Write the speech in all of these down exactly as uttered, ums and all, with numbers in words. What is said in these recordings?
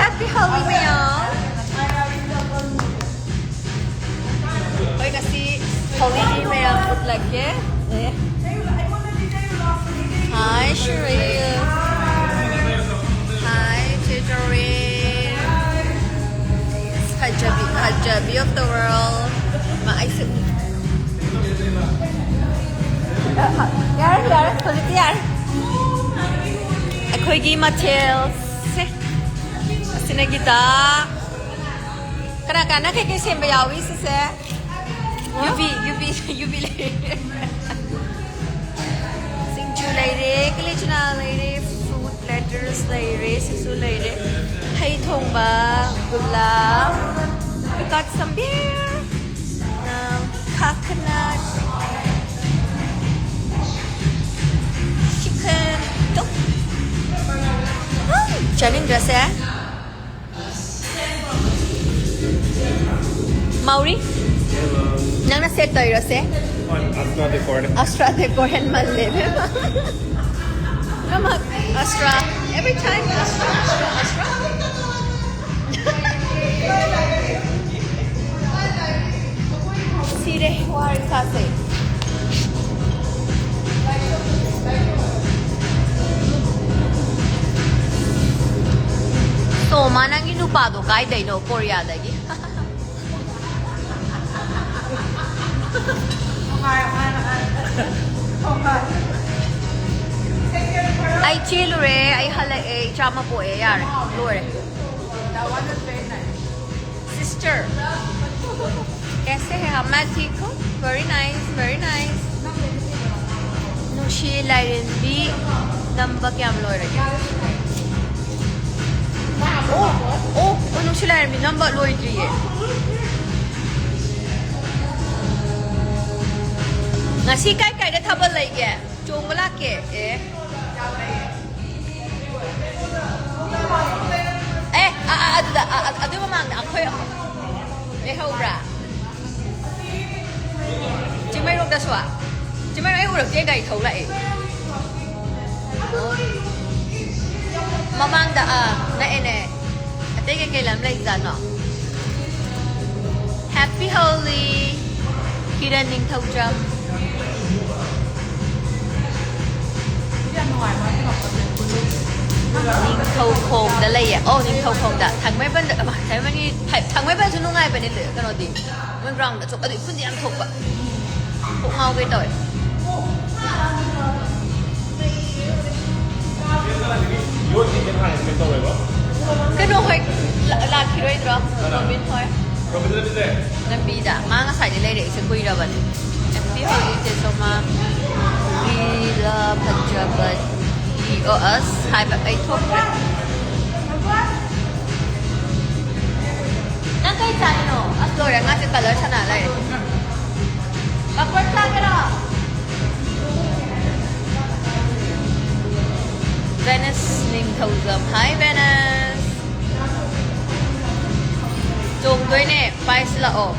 Happy Holi, ꯃꯌꯥꯝ꯫ ꯑꯩꯈꯣꯏ ꯉꯁꯤ ꯍꯣꯂꯤꯒꯤ ꯃꯌꯥꯝ ꯎꯠꯂꯛꯀꯦ꯫ ꯑꯦ꯫ Hi, Shireen. Hi, Chidori. Kajabi, Kajabi of the world. ꯃꯥ ꯑꯩꯁꯦ ꯎ-, ꯌꯥꯔꯦ, ꯌꯥꯔꯦ, ꯍꯧꯖꯤꯛꯇꯤ ꯌꯥꯔꯦ꯫ ꯑꯩꯈꯣꯏꯒꯤ ꯃꯊꯦꯜꯁꯦ꯫ ꯑꯁꯤꯅ ꯒꯤꯇꯥ꯫ ꯀꯅꯥ ꯀꯅꯥ ꯀꯩꯀꯩ ꯁꯦꯝꯕ ꯌꯥꯎꯏ ꯁꯤꯁꯦ? ꯌꯨꯕꯤ, ꯌꯨꯕꯤ, ꯌꯨꯕꯤ ꯂꯩꯔꯦ꯫ ꯁꯤꯡꯖꯨ ꯂꯩꯔꯦ, ꯀꯤꯂꯤꯆꯅꯥ ꯂꯩꯔꯦ, fruit platters ꯂꯩꯔꯦ, ꯁꯤꯁꯨ ꯂꯩꯔꯦ꯫ ꯍꯩ ꯊꯣꯡꯕ, ꯒꯨꯂꯥ, we got some beer, um, coconut, chicken. ꯆꯥꯅꯤꯡꯗ꯭ꯔꯁꯦ? ꯃꯥꯎꯔꯤ, ꯅꯪꯅ set ꯇꯧꯔꯤꯔꯣꯁꯦ? ꯑꯁꯇ꯭ꯔꯥ ꯗꯦꯀꯣꯔꯅꯦ꯫ ꯑꯁꯇ꯭ꯔꯥ ꯗꯦꯀꯣꯔ ꯍꯦꯟꯃꯜꯂꯦ, ꯏꯕꯦꯝꯃ꯫ ꯄꯨꯝꯅꯃꯛ ꯑꯁꯇ꯭ꯔꯥ, every time ꯑꯁꯇ꯭ꯔꯥ, ꯑꯁꯇ꯭ꯔꯥ, ꯑꯁꯇ꯭ꯔꯥ꯫ ꯁꯤꯔꯦ, ꯋꯥꯔꯦ ꯏꯁꯥꯁꯦ꯫ ꯁꯣꯃꯥ, ꯅꯪꯒꯤ ꯅꯨꯄꯥꯗꯣ ꯀꯥꯏꯗꯩꯅꯣ? ꯀꯣꯔꯤꯌꯥꯗꯒꯤ꯫ ꯑꯩ ꯆꯦꯜꯂꯨꯔꯦ, ꯑꯩ ꯍꯜꯂꯛꯑꯦ, ꯏꯆꯥ ꯑꯃ ꯄꯣꯛꯑꯦ, ꯌꯥꯔꯦ, ꯂꯣꯏꯔꯦ꯫ Sister, कैसे है? हाँ, मैं ठीक हूँ। Very nice, very nice. ꯅꯨꯡꯁꯤ ꯂꯥꯏꯔꯦꯝꯕꯤ ꯅꯝꯕ ꯀꯌꯥꯝ ꯂꯣꯏꯔꯒꯦ? ꯑꯣ, ꯑꯣ, ꯑꯣ, ꯅꯨꯡꯁꯤ ꯂꯥꯏꯔꯦꯝꯕꯤ ꯅꯝꯕ ꯂꯣꯏꯗ꯭ꯔꯤꯌꯦ꯫ ꯉꯁꯤ ꯀꯥꯏ ꯀꯥꯏꯗ ꯊꯥꯕꯜ ꯂꯩꯒꯦ? ꯆꯣꯡꯕ ꯂꯥꯛꯀꯦ꯫ ꯑꯦ꯫ ꯑꯦ, ꯑ, ꯑ, ꯑꯗꯨꯗ, ꯑ, ꯑ, ꯑꯗꯨ ꯃꯃꯥꯡꯗ ꯑꯩꯈꯣꯏ ꯂꯩꯍꯧꯕ꯭ꯔꯥ? ꯇꯁꯨ ꯆꯤꯃꯔ ꯑꯩ ꯎꯔꯛꯇꯦ, ꯒꯥꯔꯤ ꯊꯧ ꯂꯥꯛꯑꯦ꯫ ꯃꯃꯥꯡꯗ, ꯑꯥ, ꯅꯛꯑꯦꯅꯦ꯫ ꯑꯇꯩ ꯀꯩꯀꯩ ꯂꯝ ꯂꯩꯖꯥꯠꯅꯣ? Happy Holi, ꯀꯤꯔꯟ ꯅꯤꯡꯊꯧꯖꯝ꯫ ꯅꯤꯡꯊꯧꯈꯣꯡꯗ ꯂꯩꯌꯦ꯫ ꯑꯣ, ꯅꯤꯡꯊꯧꯈꯣꯡꯗ꯫ ꯊꯥꯡꯃꯩꯕꯟꯗ, ꯑꯃ, ꯊꯥꯡꯃꯩꯕꯟꯒꯤ-, ꯊꯥꯡꯃꯩꯕꯟꯁꯨ ꯅꯨꯡꯉꯥꯏꯕꯅꯦ, ꯀꯩꯅꯣꯗꯤ꯫ ꯃꯣꯏ ground ꯑꯆꯧꯕ, ꯑꯗꯨ ꯏꯐꯨꯟꯗꯤ ꯌꯥꯝ ꯊꯣꯛꯄ꯫ ꯀꯣꯛ ꯉꯥꯎꯒꯦ ꯇꯧꯋꯦ꯫ ꯀꯩꯅꯣ ꯍꯣꯏ ꯂꯥ-, ꯂꯥꯛꯈꯤꯔꯣꯏꯗ꯭ꯔꯣ? ꯔꯣꯕꯤꯟ ꯍꯣꯏ꯫ ꯂꯝꯕꯤꯗ꯫ ꯃꯥ ꯉꯁꯥꯏꯗꯤ ꯂꯩꯔꯛꯏꯁꯦ ꯀꯨꯏꯔꯕꯅꯦ꯫ Happy Holi ꯆꯦ ꯁꯣꯃꯥ꯫ ꯂꯤꯂꯥ ꯐꯖꯕ꯫ ꯑꯣ, ꯑꯁ, ꯍꯥꯏꯕ ꯑꯩ ꯊꯣꯛꯇ꯭ꯔꯦ꯫ ꯅꯪ ꯀꯩ ꯆꯥꯏꯅꯣ? ꯑꯁ, ꯂꯣꯏꯔꯦ, ꯉꯥꯁꯦ colour ꯁꯅꯥ ꯂꯩꯔꯦ꯫ ꯄꯥꯄꯣꯔ ꯆꯥꯒꯦꯔꯣ? ꯚꯦꯅꯁ ꯅꯤꯡꯊꯧꯖꯝ꯫ Hi, ꯚꯦꯅꯁ꯫ ꯆꯣꯡꯗꯣꯏꯅꯦ, ꯄꯥꯏꯁꯤꯜꯂꯛꯑꯣ꯫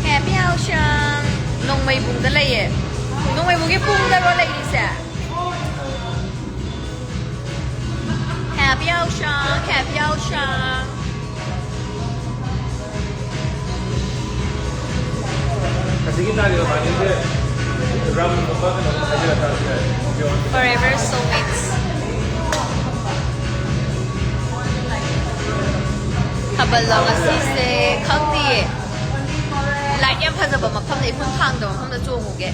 ꯍꯦꯄꯤ ꯌꯥꯎꯁꯪ꯫ ꯅꯣꯡꯃꯩꯕꯨꯡꯗ ꯂꯩꯌꯦ꯫ ꯅꯣꯡꯃꯩꯕꯨꯡꯒꯤ ꯄꯨꯡꯗꯔꯣ ꯂꯩꯔꯤꯁꯦ? Happy Yaoshan, Happy Yaoshan. ꯑꯁꯤꯒꯤ ꯅꯥꯔꯤꯕ ꯃꯥꯒꯤꯁꯦ ꯔꯝꯒꯨꯝꯕ ꯀꯩꯅꯣꯒꯨꯝꯕ ꯍꯥꯏꯖꯤꯜꯂ ꯆꯥꯔꯁꯨ ꯌꯥꯏ꯫ Forever Soulmates꯫ ꯊꯥꯕꯜꯂꯣ ꯉꯁꯤꯁꯦ? ꯈꯪꯗꯤꯌꯦ꯫ Light ꯌꯥꯝ ꯐꯖꯕ ꯃꯐꯝꯗ, ꯏꯐꯨꯟ ꯈꯥꯡꯗꯕ ꯃꯐꯝꯗ ꯆꯣꯡꯉꯨꯒꯦ꯫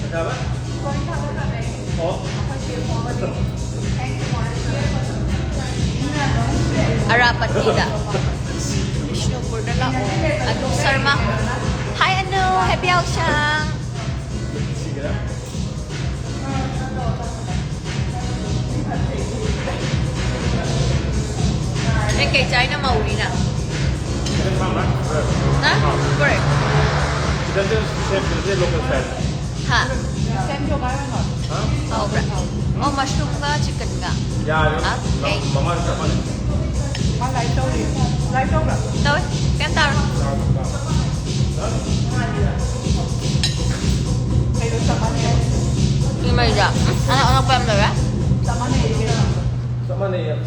ꯑꯔꯥꯄꯇꯤꯗ꯫ ꯕꯤꯁꯅꯨꯄꯨꯔꯗ ꯂꯥꯛꯑꯣ꯫ Anu Sharma. Hi, Anu. Happy Yaoshan꯫ ꯅꯪ ꯀꯩ ꯆꯥꯏꯅꯣ, ꯃꯧꯔꯤꯅ? ꯍꯥ? ꯀꯣꯔꯦꯛ꯫ ꯁꯤꯗꯁꯨ ꯁꯦꯝ-, ꯁꯦꯝ-, ꯁꯦꯝ local style꯫ ꯍꯥ? ꯍꯥ? ꯍꯥꯎꯕ꯭ꯔꯥ? ꯑꯣ, mushroomꯒ chickenꯒ꯫ ꯌꯥꯔꯦ꯫ ꯑꯣꯀꯦ꯫ ꯃꯃꯥ ꯆꯞ ꯃꯥꯟꯅꯩ꯫ ꯃꯥ live ꯇꯧꯔꯤ꯫ Live ꯇꯧꯕ꯭ꯔꯥ? ꯇꯧꯋꯦ꯫ ꯀꯩꯝ ꯇꯧꯔꯣꯏ꯫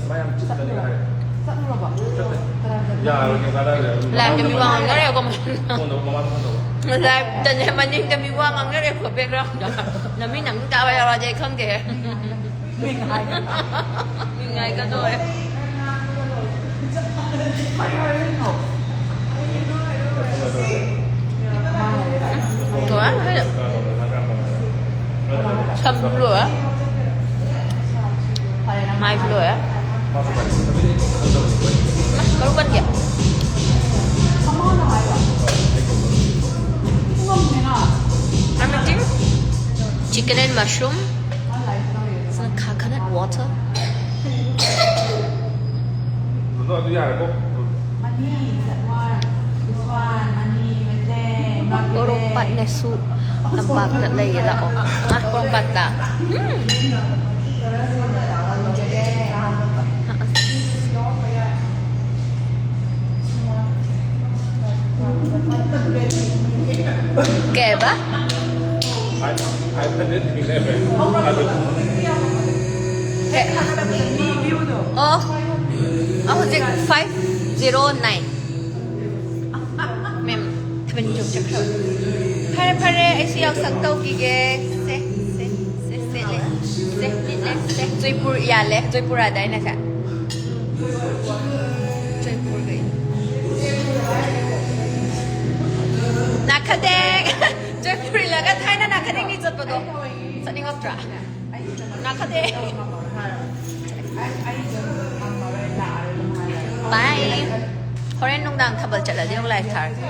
ꯃꯌꯥꯝ ꯆꯠꯂꯅꯤ ꯍꯥꯏꯔꯦ꯫ ꯆꯠꯂꯨꯔꯕꯣ? ꯆꯠꯇꯦ꯫ ꯀꯅꯥ ꯆꯠꯂꯨꯔꯕꯣ? ꯌꯥꯔꯣꯏ, ꯀꯅꯥ ꯂꯩꯔꯦ? ꯂꯥꯏꯚꯇ ꯃꯤ ꯋꯥ ꯉꯥꯡꯅꯔꯦꯀꯣ꯫ ꯐꯣꯟꯗꯣ ꯃꯃꯥ ꯐꯣꯟ ꯇꯧꯕ꯫ ꯂꯥꯏꯚꯇꯅꯦ, ꯃꯅꯤꯡꯗ ꯃꯤ ꯋꯥ ꯉꯥꯡꯅꯔꯦꯀꯣ, ꯕꯦꯛꯒ꯭ꯔꯥꯎꯟꯗ꯫ ꯅꯃꯤꯡ ꯅꯃꯤꯡ ꯇꯥꯕ ꯌꯥꯎꯔꯗꯤ ꯑꯩ ꯈꯪꯗꯦ꯫ ꯃꯤꯡ ꯍꯥꯏꯒꯗꯧꯔꯦ꯫ ꯂꯣꯏꯔꯦ꯫ ꯁꯝꯁꯨ ꯂꯣꯏꯔꯦ꯫ ꯃꯥꯏꯁꯨ ꯂꯣꯏꯔꯦ꯫ ꯃꯔꯨ ꯀꯟꯒꯦ꯫ I'm eating chicken and mushroom. Some coconut water. ꯑꯗꯨ ꯌꯥꯔꯦꯀꯣ꯫ ꯄꯣꯔꯣꯝꯄꯥꯠꯅꯁꯨ ꯇꯝꯄꯥꯛꯇ ꯂꯩꯌꯦ, ꯂꯥꯛꯑꯣ꯫ ꯉꯥ ꯄꯣꯔꯣꯝꯄꯥꯠꯇ꯫ ꯎꯝ꯫ ꯀꯩꯕ? ꯑꯣ, ꯑ, ꯍꯧꯖꯤꯛ five zero nine꯫ ꯃꯦꯝ, ꯊꯥꯕꯜ ꯆꯣꯡ ꯆꯠꯈ꯭ꯔꯕ? ꯐꯔꯦ, ꯐꯔꯦ, ꯑꯩꯁꯨ ꯌꯥꯎꯁꯪ ꯇꯧꯈꯤꯒꯦ꯫ ꯁꯦ, ꯁꯦ, ꯁꯦ, ꯁꯦ, ꯂꯦ꯫ ꯁꯦ, ꯂꯤꯠꯂꯦ, ꯁꯦ꯫ ꯖꯣꯏꯄꯨꯔ ꯌꯥꯜꯂꯦ, ꯖꯣꯏꯄꯨꯔ ꯍꯥꯏꯗꯥꯏꯅꯦ ꯁꯦ? ꯖꯣꯏꯄꯨꯔꯒ ꯏ-, ꯅꯥꯈꯗꯦꯡ꯫ ꯖꯣꯏꯄꯨꯔ ꯏꯜꯂꯒ ꯊꯥꯏꯅ ꯅꯥꯈꯗꯦꯡꯒꯤ ꯆꯠꯄꯗꯣ ꯆꯠꯅꯤꯡꯉꯛꯇ꯭ꯔꯥ? ꯅꯥꯈꯗꯦꯡ꯫ ꯕꯥꯏ꯫ ꯍꯣꯔꯦꯟ ꯅꯨꯡꯗꯥꯡ ꯊꯥꯕꯜ ꯆꯠꯂꯗꯤ ꯑꯃꯨꯛ ꯂꯥꯏꯚ ꯊꯥꯔꯒꯦ꯫